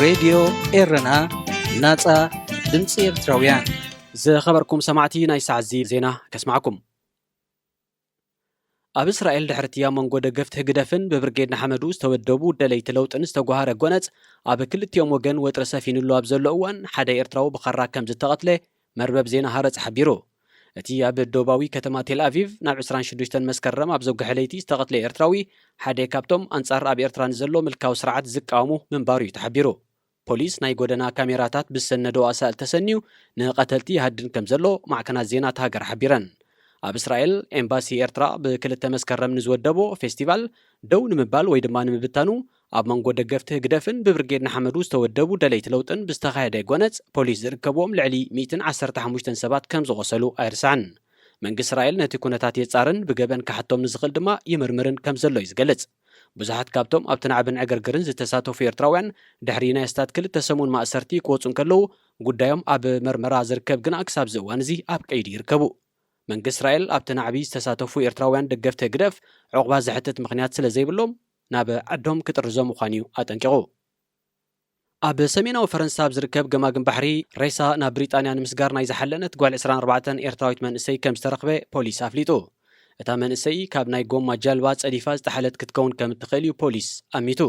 ሬድዮ ኤረና፣ ናጻ ድምጺ ኤርትራውያን። ዝኸበርኩም ሰማዕቲ፣ ናይ ሰዓት እዚ ዜና ከስማዕኩም። ኣብ እስራኤል፣ ድሕሪ እቲ ኣብ መንጎ ደገፍቲ ህግደፍን ብብርጌድ ንሓመዱ ዝተወደቡ ደለይቲ ለውጥን ዝተጓሃረ ጎነጽ፣ ኣብ ክልቲኦም ወገን ወጥሪ ሰፊኑሉ ኣብ ዘሎ እዋን፣ ሓደ ኤርትራዊ ብኻራ ከም ዝተቐትለ መርበብ ዜና ሃረጽ ሓቢሩ። እቲ ኣብ ደቡባዊ ከተማ ቴል ኣቪቭ፣ ናብ ዕስራን ሽዱሽተን መስከረም ኣብ ዘጉሐ ለይቲ ዝተቐትለ ኤርትራዊ፣ ሓደ ካብቶም ኣንጻር ኣብ ኤርትራ ንዘሎ ምልካዊ ስርዓት ዝቃወሙ ምንባሩ እዩ ተሓቢሩ። ፖሊስ ናይ ጎደና ካሜራታት ብዝሰነዶ ኣሳእል ተሰንዩ፣ ንቐተልቲ ይሃድን ከም ዘሎ ማዕከናት ዜና እታ ሃገር ሓቢረን። ኣብ እስራኤል፣ ኤምባሲ ኤርትራ ብክልተ መስከረም ንዝወደቦ ፌስቲቫል ደው ንምባል ወይ ድማ ንምብታኑ፣ ኣብ መንጎ ደገፍቲ ህግደፍን ብብርጌድ ንሓመዱ ዝተወደቡ ደለይቲ ለውጥን ብዝተኻየደ ጎነጽ፣ ፖሊስ ዝርከብዎም ልዕሊ ሚእትን ዓሰርተ ሓሙሽተን ሰባት ከም ዝቖሰሉ ኣይርሳዕን። መንግስቲ እስራኤል ነቲ ኩነታት የጻርን ብገበን ክሓቶም ንዝኽእል ድማ ይምርምርን ከም ዘሎ እዩ ዝገልጽ። ብዙሓት ካብቶም ኣብቲ ናዕብን ዕግርግርን ዝተሳተፉ ኤርትራውያን፣ ድሕሪ ናይ ኣስታት ክልተ ሰሙን ማእሰርቲ ክወጹ እንከለዉ፣ ጉዳዮም ኣብ መርመራ ዝርከብ ግና ክሳብ እዚ እዋን እዚ ኣብ ቀይዲ ይርከቡ። መንግስቲ እስራኤል ኣብቲ ናዕቢ ዝተሳተፉ ኤርትራውያን ደገፍቲ ህግደፍ ዕቑባ ዘሕትት ምኽንያት ስለ ዘይብሎም፣ ናብ ዓዶም ክጥርዞም ምዃኑ እዩ ኣጠንቂቑ። ኣብ ሰሜናዊ ፈረንሳ ኣብ ዝርከብ ገማግም ባሕሪ፣ ሬሳ ናብ ብሪጣንያ ንምስጋር ናይ ዝሓለነት ጓል ዕስራን ኣርባዕተን ኤርትራዊት መንእሰይ ከም ዝተረኽበ ፖሊስ ኣፍሊጡ። እታ መንእሰይ ካብ ናይ ጎማ ጃልባ ጸዲፋ ዝጠሓለት ክትከውን ከም እትኽእል እዩ ፖሊስ ኣሚቱ።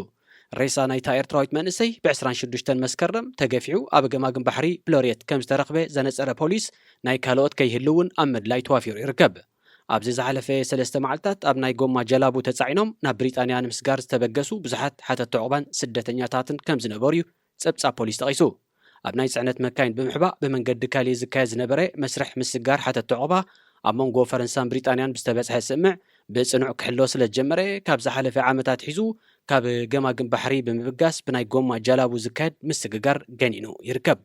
ሬሳ ናይታ ኤርትራዊት መንእሰይ ብ ዕስራን ሽዱሽተን መስከረም ተገፊዑ ኣብ ገማግም ባሕሪ ብሎርየት ከም ዝተረኽበ ዘነጸረ ፖሊስ፣ ናይ ካልኦት ከይህሉ እውን ኣብ ምድላይ ተዋፊሩ ይርከብ። ኣብዚ ዝሓለፈ ሰለስተ መዓልታት ኣብ ናይ ጎማ ጀላቡ ተጻዒኖም ናብ ብሪጣንያ ንምስጋር ዝተበገሱ ብዙሓት ሓተቲ ዑቕባን ስደተኛታትን ከም ዝነበሩ እዩ ጸብጻብ ፖሊስ ጠቒሱ። ኣብ ናይ ጽዕነት መካይን ብምሕባእ ብመንገዲ ካሌ ዝካየድ ዝነበረ መስርሕ ምስጋር ሓተቲ ዑቕባ፣ ኣብ መንጎ ፈረንሳን ብሪጣንያን ብዝተበጽሐ ስምምዕ ብጽኑዕ ክሕሎ ስለ ዝጀመረ፣ ካብ ዝሓለፈ ዓመታት ሒዙ ካብ ገማግም ባሕሪ ብምብጋስ ብናይ ጎማ ጀላቡ ዝካየድ ምስግጋር ገኒኑ ይርከብ።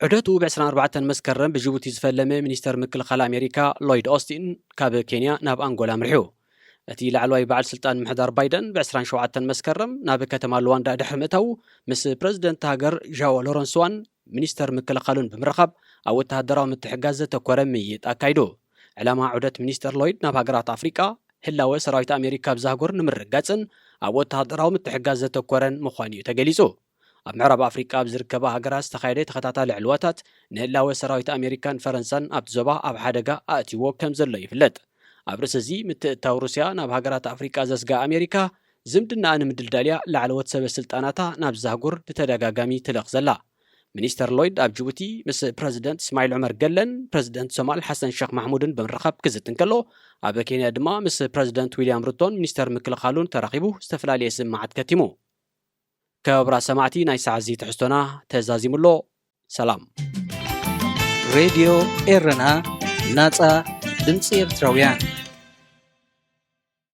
ዑደቱ ብ ዕስራን ኣርባዕተን መስከረም ብጅቡቲ ዝፈለመ ሚኒስተር ምክልኻል ኣሜሪካ ሎይድ ኦስቲን፣ ካብ ኬንያ ናብ ኣንጎላ ኣምሪሑ። እቲ ላዕለዋይ በዓል ስልጣን ምሕዳር ባይደን ብ ዕስራን ሸውዓተን መስከረም ናብ ከተማ ሉዋንዳ ድሕሪ ምእታዉ፣ ምስ ፕረዚደንት ሃገር ዣኦ ሎረንስዋን ሚኒስተር ምክልኻሉን ብምርኻብ፣ ኣብ ወተሃደራዊ ምትሕጋዝ ዘተኮረ ምይይጥ ኣካይዱ። ዕላማ ዑደት ሚኒስተር ሎይድ ናብ ሃገራት ኣፍሪቃ፣ ህላወ ሰራዊት ኣሜሪካ ኣብ ዛህጉር ንምርግጋጽን ኣብ ወተሃደራዊ ምትሕጋዝ ዘተኮረን ምዃኑ እዩ ተገሊጹ። ኣብ ምዕራብ ኣፍሪቃ ኣብ ዝርከባ ሃገራት ዝተኻየደ ተኸታታሊ ዕልዋታት፣ ንህላወ ሰራዊት ኣሜሪካን ፈረንሳን ኣብቲ ዞባ ኣብ ሓደጋ ኣእትይዎ ከም ዘሎ ይፍለጥ። ኣብ ርእሲ እዚ፣ ምትእትታው ሩስያ ናብ ሃገራት ኣፍሪቃ ዘስግኣ ኣሜሪካ፣ ዝምድናኣ ንምድልዳል እያ ላዕለዎት ሰበ ስልጣናታ ናብ ዛህጉር ብተደጋጋሚ ትልእኽ ዘላ። ሚኒስተር ሎይድ ኣብ ጅቡቲ ምስ ፕረዚደንት እስማዒል ዑመር ገለን ፕረዚደንት ሶማል ሓሰን ሸኽ ማሕሙድን ብምርኻብ ክዝቲ እንከሎ፣ ኣብ ኬንያ ድማ ምስ ፕረዚደንት ዊልያም ሩቶን ሚኒስተር ምክልኻሉን ተራኺቡ ዝተፈላለየ ስምማዓት ከቲሙ። ክቡራት ሰማዕቲ፣ ናይ ሰዓት እዚ ትሕዝቶና ተዛዚሙ ኣሎ። ሰላም። ሬድዮ ኤረና፣ ናጻ ድምጺ ኤርትራውያን።